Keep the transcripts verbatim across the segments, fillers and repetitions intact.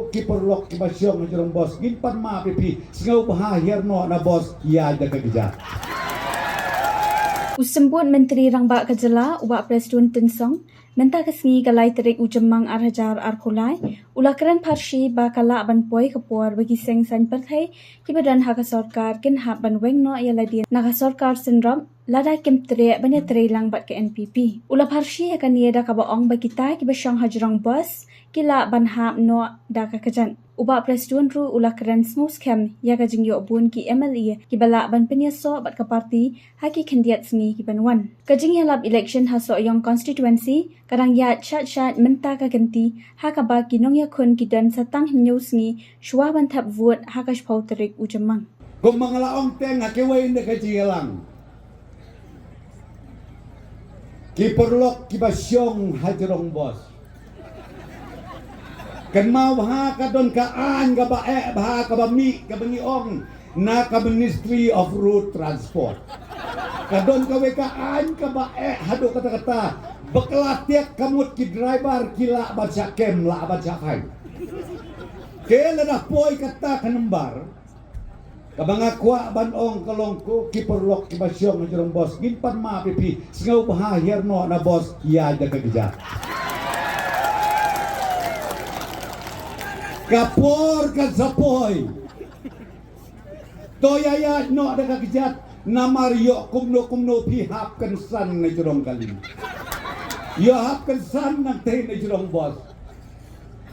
Ki paralok kiba shong ha jrong bos, ngin pan map ïa phi, sngewbha hiar noh na bos, ïaid da ka kjat. U Symbud Myntri Rangbah ka jylla, u Bah Prestone Tynsong, mynta ka sngi ka lai tarik u Jymmang ar hajar arphew lai, u la kren pharshi ba ka lah ban poi ka por ba ki seng saiñ pyrthei kiba don ha ka sorkar kin hap ban weng noh ïa lade na ka sorkar synrop lada kim treh ban ïatreilang bad ka N P P. U la pharshi ïa kane da kaba ong ba kita kiba shong ha jrong bos ki lah ban hap noh da ka kjat. U Bah Prestone ruh u la kren sngewskhem ïa ka jingïoh bun ki M L A kiba lah ban pynïasoh bad ka party ha ki khyndiat sngi ki ban wan. Ka jingïalap election ha Sohiong constituency ka dang ïaid shait shait mynta ka kynti, ha kaba ki nongïakhun ki don sa tang hynñiew sngi shuwa ban thep vote ha ka shiphew tarik u Jymmang. Kumba nga la ong teng ha kiwei na ka jingïalang, ki paralok kiba shong ha jrong bos, kynmaw bha, ka don ka aiñ kaba eh bha kaba mih kaba ngi ong na ka Ministry of Road Transport. Ka don kawei ka aiñ kaba eh haduh katta katta, ba ka la tiak ka mut ki driver ki lah ban shah kem, lah ban shah fine. Te lada poi kata ka nambar, kaba nga kwah ban ong ka long, ko ki paralok kiba shong ha jrong bos, ngin pan map ïa phi, sngewbha hiar noh na bos, ïaid da ka kjat. Ka por kan sa poi. To ïa ïaid noh da ka kjat, namar ïoh kumno kumno phi hap kynsan na jrong kali. Ïoh hap kynsan nangtei na jrong bos.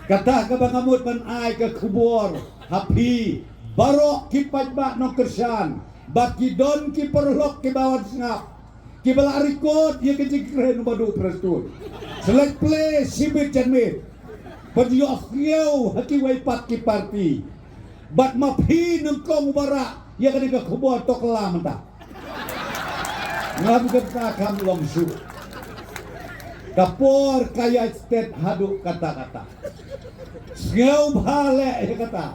Kata kaba nga mut ban ai ka khubor ha phi baroh ki paidbah nongkyrshan bad ki don ki paralok kiba wan sngap, kiba la record ïa ka jingkren u Madu Prestone. Sa leit plie shibit janmiet, ban ïoh sngew ha kiwei pat ki party. Bad ma phi nyngkong u ba rah ïa kane ka khubor, to kylla mynta. Ngam kynta kam long shuh. Ka por ka ïaid stet haduh katta katta. Sngewbha leh ïa kata.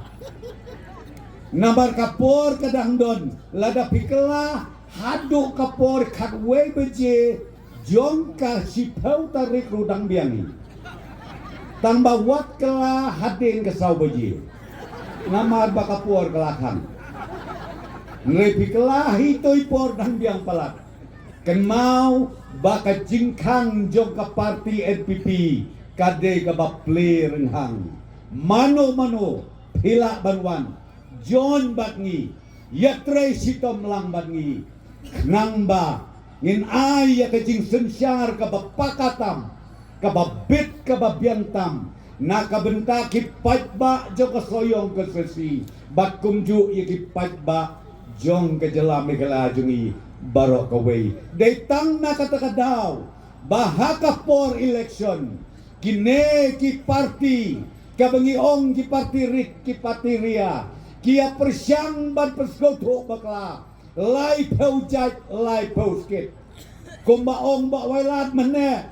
Namar ka por ka dang don, lada phi kylla haduh ka por khatwei baje jong ka shiphew tarik ruh dang biang hi. Tang ba wat kylla hadien ka saw baje. Namar ba ka por ka la khang. Hynrei phi kylla hi, to i por dang biang palat. Kynmaw ba ka jingkhang jong ka party N P P ka dei kaba plie rynghang. Mano mano phi lah ban wan join bad ngi, ïatrei shitom lang bad ngi, khnang ba ngin ai ïa ka jingsynshar kaba paka tam, kaba bit kaba biang tam na ka bynta ki paidbah jong ka Sohiong constituency bad kumjuh ïa ki paidbah jong ka jylla Meghalaya jong ngi baroh kawei. Dei tang na kata ka daw ba ha ka por election, kine ki party, kaba ngi ong ki party rit, ki party ria, ki ïa pyrshang ban pynsngewthuh bakla, laiphew jait, laiphew skit. Kumba ong Bah Wailadmine,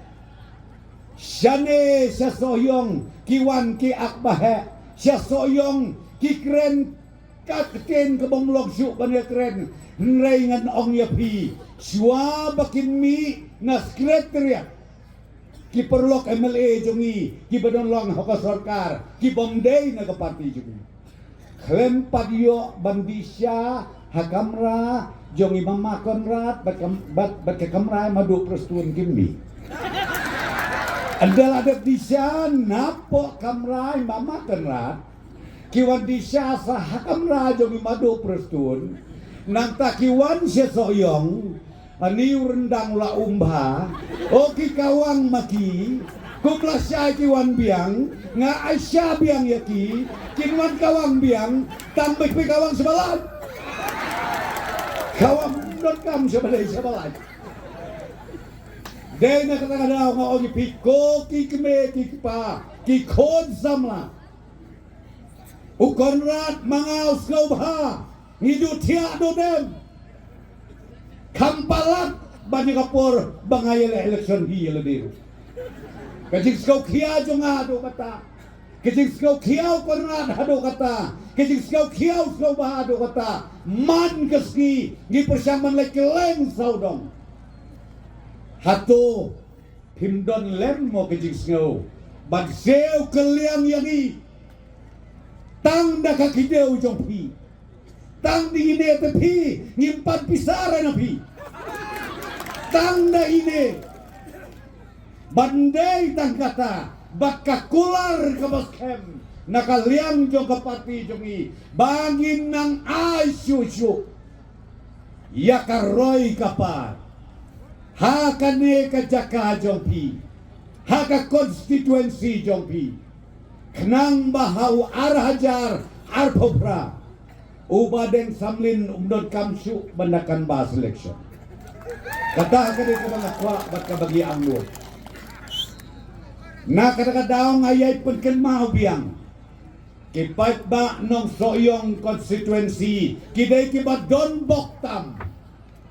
shane sha Sohiong ki wan ki ak baheh, sha Sohiong ki kren ka ktien kabym long shuh ban ïa kren. Hynrei ngan ong ïa phi, shuwa ba kin mih na Secretariat ki paralok M L A jong ngi, kiba don lang ha ka sorkar, kibym dei na ka party jong ngi, khlem pat ïoh ban dih sha ha kamra jong i Mama Conrad bad kam-, bad, bad ka kamra i Madu Prestone, kim mih. Ynda la dep dih sha napoh kamra i Mama Conrad, ki wan dih sha sa ha kamra jong i Madu Prestone. Nangta ki wan sha Sohiong, ani u ryndang u la um bha. O ki kawang ma ki, kumba lashai ki wan biang, nga ai sha biang ïa ki, kin wan kawang biang, tang beit phi kawang sha ba lait. Kawang donkam sha ba lait, sha ba lait. Dei na kata ka daw nga ong ïa phi, ko ki kmie ki kpa, ki khun samla, u Conrad ma nga u sngewbha, ngi duh thiah duh dem. Kham palat ban ïa ka por ba nga ïaleh election hi ïa lade ruh. Ka jingsngewkhia jong nga haduh kata, ka jingsngewkhia u Conrad haduh kata, ka jingsngewkhia u sngewbha haduh kata, man ka sngi ngi pyrshang ban leit kylleng sawdong. Hato phim don lem mo ka jingsngew ban siew kylliang ïa ngi? Tang da ka kdew jong phi. Tang da ine te phi ngim pan pisa re na phi. Tang da ine. Ban dei tang kata bad ka kular kaba skhem na ka liang jong ka party jong i ba ngin nang ai shuh shuh ïa ka roi ka par ha kane ka jaka jong phi, ha ka constituency jong phi, khnang ba ha u ar hajar arphew phra u Bah Deng Samlin um donkam shuh ban da canvass election. Kata ka dei kaba nga kwah bad kaba ngi angnud. Na kata ka daw nga ïai pynkynmaw biang, ki paidbah Nongsohiong constituency ki dei kiba don bok tam.